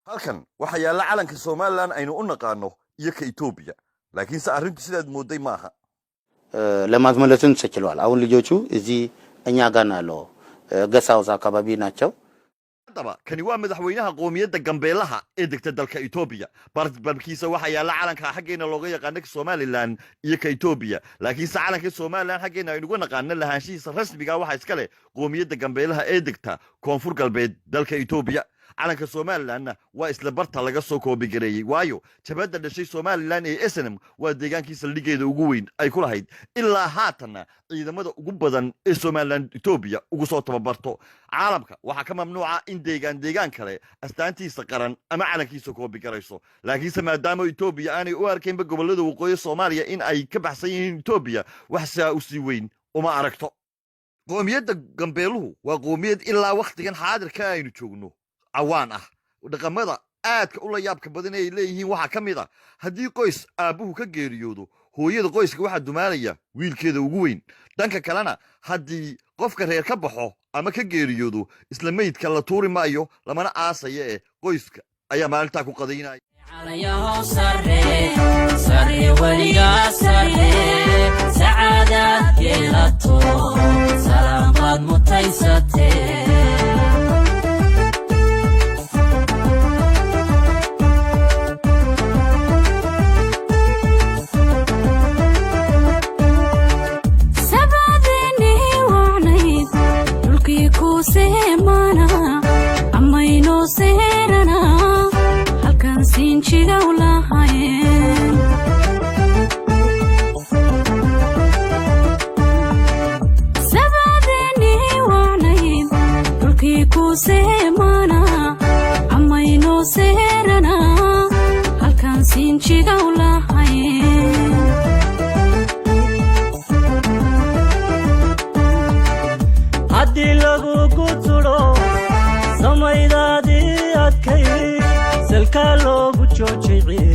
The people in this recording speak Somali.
Halkan waxaa yaalla calanka Somaliland aynu u naqaano iyo ka Etoobiya, laakiinse arrintu sidaad moodday maaha. ለማስመለስም ተችሏል። አሁን ልጆቹ እዚህ እኛ ጋር ነው ያለው፣ guest house አካባቢ ናቸው። Haddaba kani waa madaxweynaha qoomiyadda Gambeelaha ee degta dalka Etoobiya. Barbarkiisa waxaa yaalla calanka xaggeena looga yaqaano ka Somaliland iyo ka Etoobiya, laakiinse calanka Somaliland xaggeena aynuga naqaano lahaanshihiisa rasmiga waxaa iska leh qoomiyadda Gambeelaha ee degta Koonfur Galbeed dalka Etoobiya. Calanka Somalilandna waa isla barta laga soo koobigareeyey, waayo jabhadda dhashay Somaliland ee SNM waa deegaankii saldhigeeda ugu weyn ay ku lahayd, ilaa haatanna ciidamada ugu badan ee Somaliland Etoobiya ugu soo tababarto. Caalamka waxaa ka mamnuuca in deegaan deegaan kale astaantiisa qaran ama calankiisa koobigarayso, laakiinse maadaama Etoobiya aanay u arkaynba gobollada waqooyi Soomaaliya in ay ka baxsan yihiin Etoobiya, wax sidaa u sii weyn uma aragto. Qoomiyadda Gambeeluhu waa qoomiyad ilaa wakhtigan xaadirka aynu joogno cawaan ah. Dhaqamada aadka ula yaabka badan ee ay leeyihiin waxaa ka mid a, haddii qoys aabbuhu ka geeriyoodo, hooyada qoyska waxaa dumaalaya wiilkeeda ugu weyn. Dhanka kalena, haddii qofka reer ka baxo ama ka geeriyoodo, isla meydka la tuuri maayo lamana aasaya ee qoyska ayaa maalintaa ku qadaynaya. Calanyahow sare sare, weligaa sare, sacaadaad yeelato, salaam baad mutaysatee. Sabaadeenii wacnayd dhulkii kuu seemana amaynoo seerana halkan siinjigaw lahayn. Sabaadeenii wacnayd dhulkii kuu seemana amaynoo seerana halkan siinjigaw lahayn. Haddii lagugu tudho samaydaadii adkay, salkaa loogu joojay.